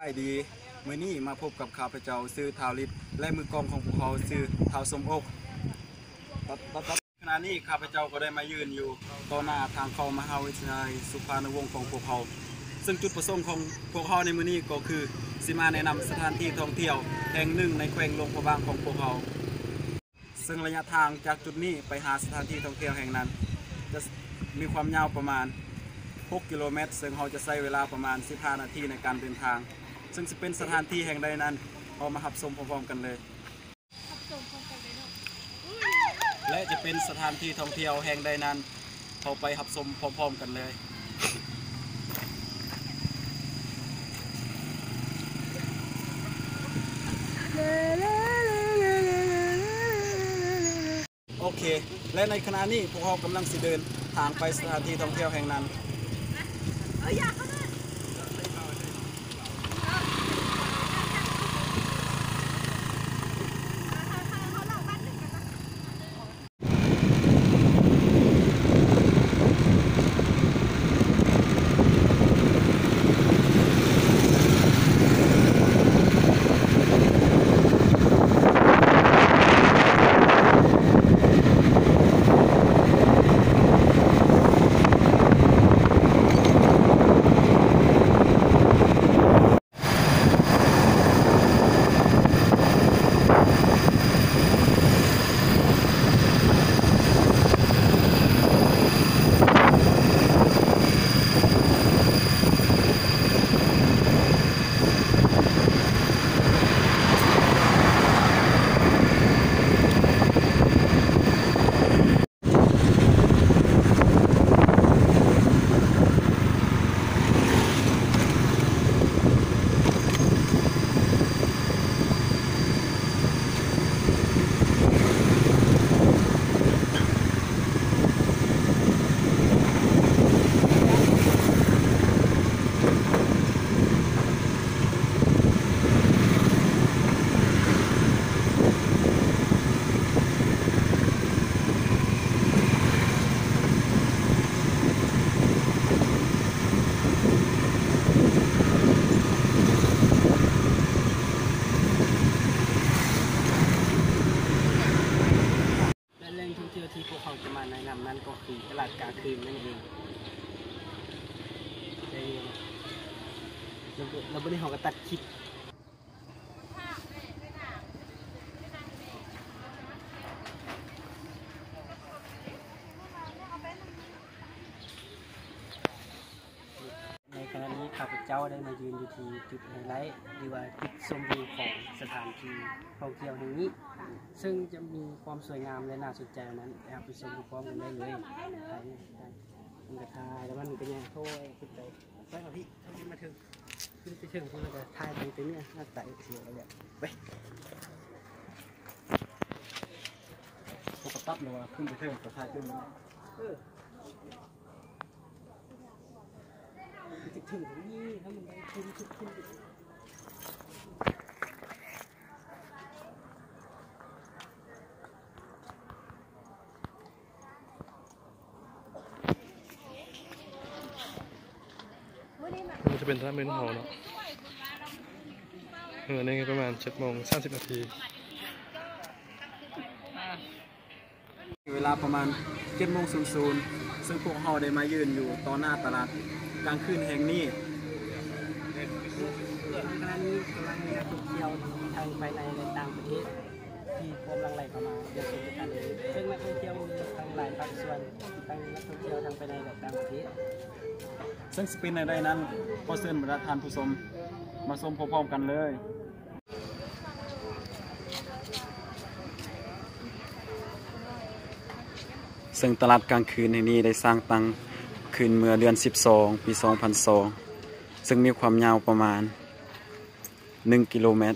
ສະບາຍດີ ມື້ນີ້ມາພົບກັບຂ້າພະເຈົ້າຊື່ທ້າວລິດ ແລະ ມືກອງຂອງພວກເຮົາຊື່ທ້າວສົມອົກ. ຂະນະນີ້ຂ້າພະເຈົ້າກໍໄດ້ມາຢືນຢູ່ຕໍ່ໜ້າທາງເຂົ້າມະຫາວິທະຍາໄລສຸພານຸວົງຂອງພວກເຮົາ, ເຊິ່ງຈຸດປະສົງຂອງພວກເຮົາໃນມື້ນີ້ກໍຄືຊິມາແນະນຳສະຖານທີ່ທ່ອງທ່ຽວແຫ່ງໜຶ່ງໃນແຂວງຫຼວງພະບາງຂອງພວກເຮົາ. ເຊິ່ງໄລຍະທາງຈາກຈຸດນີ້ໄປຫາສະຖານທີ່ທ່ອງທ່ຽວແຫ່ງນັ້ນ ຈະມີຄວາມຍາວປະມານຫົກກິໂລແມັດ, ເຊິ່ງເຮົາຈະໃຊ້ເວລາປະມານສິບຫ້ານາທີໃນການເດີນທາງ, ເຊິ່ງຊິເປັນສະຖານທີ່ແຫ່ງໃດນັ້ນ ເຮົາມາຮັບຊົມພ້ອມໆກັນເລີຍ. ແລະ ຈະເປັນສະຖານທີ່ທ່ອງທ່ຽວແຫ່ງໃດນັ້ນ ເຮົາໄປຮັບຊົມພ້ອມໆກັນເລີຍ. ໂອເຄ ແລະ ໃນຂະນະນີ້ພວກເຮົາກຳລັງຊິເດີນທາງໄປສະຖານທີ່ທ່ອງທ່ຽວແຫ່ງນັ້ນ. ແລະ ແຫຼ່ງທ່ອງທ່ຽວທີ່ພວກເຮົາຈະມາແນະນຳນັ້ນກໍຄືຕະຫຼາດກາງຄືນນັ້ນເອງ. ແລ້ວ ແລ້ວບັດນີ້ເຮົາກໍຕັດຄລິບ. ໃນຂະນະນີ້ຂ້າພະເຈົ້າໄດ້ມາຢືນຢູ່ທີ່ຈຸດໄຮໄລ ຫຼືວ່າຈຸດຊົມວິວຂອງສະຖານທີ່ທ່ອງທ່ຽວແຫ່ງນີ້ ເຊິ່ງຈະມີຄວາມສວຍງາມ ແລະ ໜ້າສົນໃຈນັ້ນ ເຮົາໄປຊົມພ້ອມກັນໄດ້ເລີຍ. ມັນກະຖ່າຍ ແລ້ວມັນກະຍ່າງໂທຍຂຶ້ນໄປ ໄປເອົາພີ້ ເອົາພີ້ມາເຖິງ ຂຶ້ນໄປເຖິງພຸ້ນ ແລ້ວກະຖ່າຍຕັ້ງແຕ່ເໜືອ ໜ້າໃສ ເສຍແລ້ວ ໄປ. ເຂົາກໍປັບແລ້ວວ່າຂຶ້ນໄປເຖິງກໍຖ່າຍຂຶ້ນ ເອີ ໄປເຖິງນີ້ ຖ້າມັນໄດ້ຂຶ້ນ ຂຶ້ນ ຂຶ້ນ. ມັນຈະເປັນທາງເດີນເຮົາເນາະ ເອີ ນີ້ປະມານເຈັດໂມງສາມສິບນາທີ. ເວລາປະມານເຈັດໂມງສູນສູນ ເຊິ່ງພວກເຮົາໄດ້ມາຢືນຢູ່ຕໍ່ໜ້າຕະຫຼາດກາງຄືນແຫ່ງນີ້. ຂະນະນີ້ກຳລັງມີນັກທ່ອງທ່ຽວທັງພາຍໃນ ແລະ ຕ່າງປະເທດ ທີ່ພວມຫຼັ່ງໄຫຼເຂົ້າມາຢ່າງເປັນທາງການເລີຍ ເຊິ່ງນັກທ່ອງທ່ຽວມີທັງຫຼາຍພາກສ່ວນ ທັງນັກທ່ອງທ່ຽວທັງພາຍໃນ ແລະ ຕ່າງປະເທດ. ເຊິ່ງຊິເປັນແນວໃດນັ້ນ ຂໍເຊີນບັນດາທ່ານຜູ້ຊົມມາຊົມພ້ອມໆກັນເລີຍ. ເຊິ່ງຕະຫຼາດກາງຄືນແຫ່ງນີ້ໄດ້ສ້າງຕັ້ງຂຶ້ນເມື່ອເດືອນສິບສອງ ປີສອງພັນສອງ ເຊິ່ງມີຄວາມຍາວປະມານໜຶ່ງກິໂລແມັດ.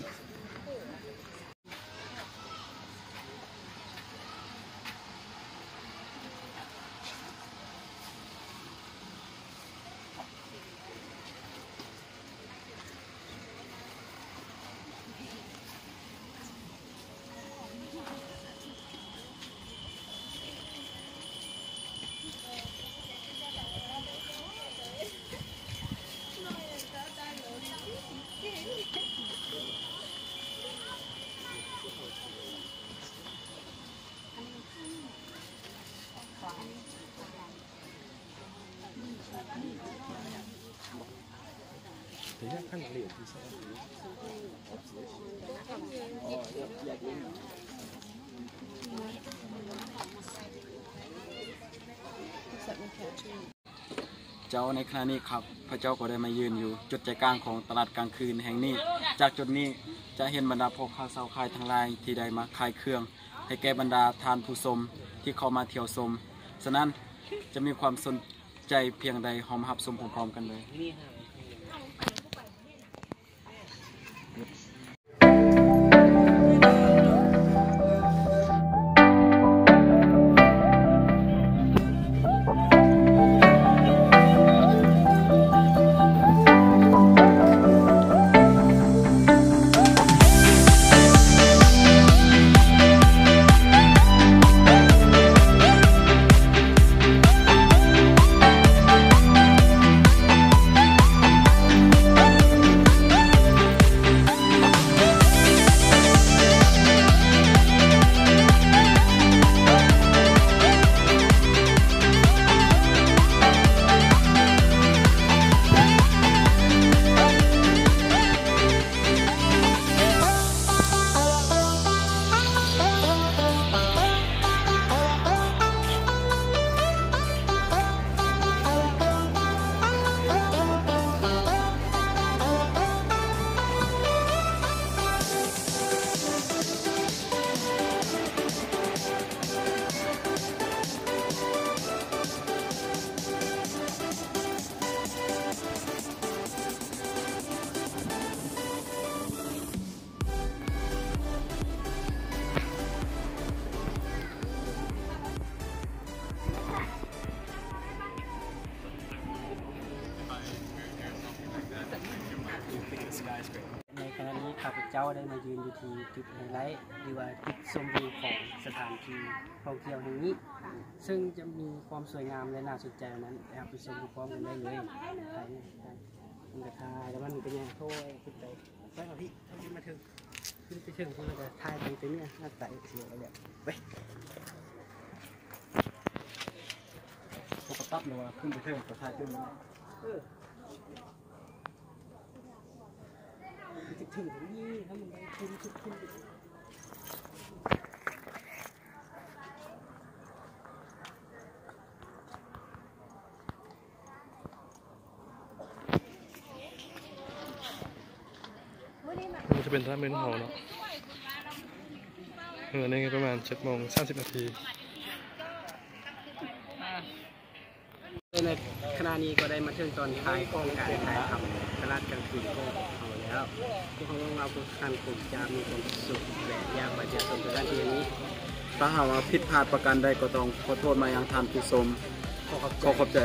ເຈົ້າ, ໃນຂະນະນີ້ ຂ້າພະເຈົ້າກໍໄດ້ມາຢືນຢູ່ຈຸດໃຈກາງຂອງຕະຫຼາດກາງຄືນແຫ່ງນີ້. ຈາກຈຸດນີ້ຈະເຫັນບັນດາພໍ່ຄ້າຊາວຂາຍທັງຫຼາຍທີ່ໄດ້ມາຂາຍເຄື່ອງໃຫ້ແກ່ບັນດາທ່ານຜູ້ຊົມທີ່ເຂົ້າມາທ່ຽວຊົມ. ສະນັ້ນຈະມີຄວາມສົນໃຈພຽງໃດ, ເຮົາມາຮັບຊົມພ້ອມໆກັນເລີຍ. ໃນຂະນະນີ້ ຂ້າພະເຈົ້າໄດ້ມາຢືນຢູ່ທີ່ຈຸດໄຮໄລ ຫຼືວ່າຈຸດຊົມວິວຂອງສະຖານທີ່ທ່ອງທ່ຽວແຫ່ງນີ້ ເຊິ່ງຈະມີຄວາມສວຍງາມ ແລະ ໜ້າສົນໃຈນັ້ນ ໄປຮັບໄປຊົມພ້ອມກັນໄດ້ເລີຍ. ມັນກະຖ່າຍ ແລ້ວມັນກະຍ່າງໂທຍຂຶ້ນໄປ ໄປມາພີ້ ເຮົາຂຶ້ນມາເທິງ ຂຶ້ນໄປເທິງພຸ້ນ ແລ້ວກະຖ່າຍຕັ້ງແຕ່ເໜືອ ຮັດໃສ່ ເສຍແລ້ວ ໄປ ເຮົາກະປັບເນາະ ຂຶ້ນໄປເທິງກະຖ່າຍຕື່ມ ເອີ. ນີ້ຈະເປັນສະໜາມບິນເຮົາເນາະ ເວລານີ້ປະມານເຈັດໂມງສາມສິບນາທີ. ໃນຂະນະນີ້ກໍໄດ້ມາເຖິງຕອນທ້າຍຂອງການຖ່າຍທຳຕະຫຼາດກາງຄືນຂອງພວກເຮົາແລ້ວ. ພວກເຮົາຫວັງວ່າພວກທ່ານຄົງຈະມີຄວາມສຸກ ແລະ ຢາກມາທ່ຽວຊົມສະຖານທີ່ແຫ່ງນີ້. ຖ້າຫາກວ່າຜິດພາດປະການໃດ ກໍຕ້ອງຂໍໂທດມາຍັງທ່ານຜູ້ຊົມ. ຂໍຂອບໃຈ. ຂໍຂອບໃຈ.